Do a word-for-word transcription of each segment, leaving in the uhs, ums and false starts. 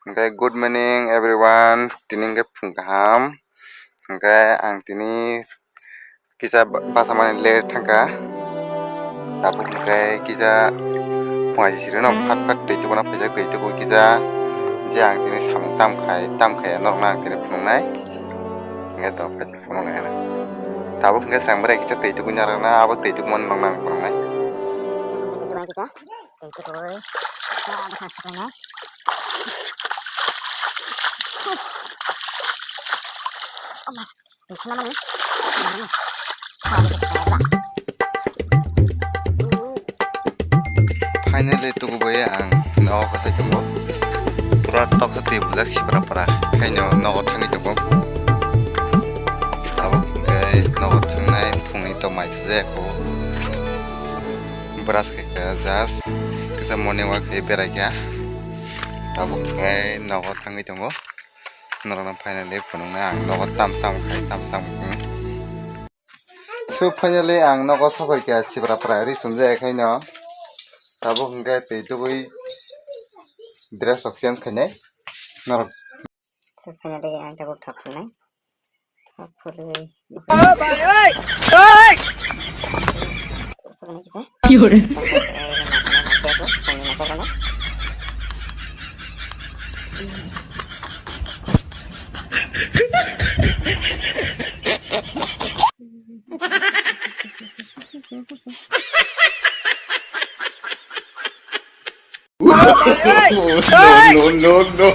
Hwnkhe good morning everyone, tini hwnkhe phung kaham. Hwnkhe ang tini kisa ba-, basa mani le thangkha. Tabuk hwnkhe kisa phung aji sirino phak phak twi tubuna phaijak, twi tubu kisa je ang tini samung tam khai, tam khai norokno ang tini phunuknai. Hwnkhe to phai phunuknai. Tabuk hwnkhe chwng bwrwi kisa twi tubui narwkna, abo twi tubumani norokno ang phunuknai. Twi tubui. Finally, tukubai ang nogo kwthai tongo. Pura toksa twi bwlak sibra para. Khaino nogo thangwi tongo. Abo hwnkhe nogo thangnai phungni to mai sajak o. Brush khe kha just kisa morning walk khe berai kha. Tabuk hwnkhe nogo thangwi tongo. Norokno finally phunuknai ang nogo tam tam khai tam tam khai. So finally ang nogo sokoi kha sibra para ri chumjak khaino. Tabuk hwnkhe twi tubui dress rok change khainai. Norok. So finally ang tabuk thok phunai. Thok phunai. No, no, no, no.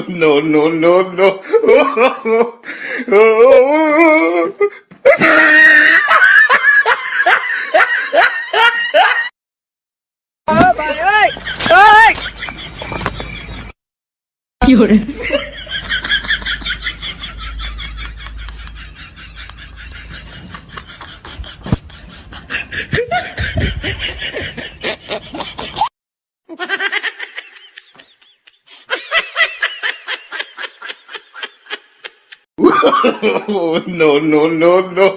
No, no, no, no. No, no, no, no.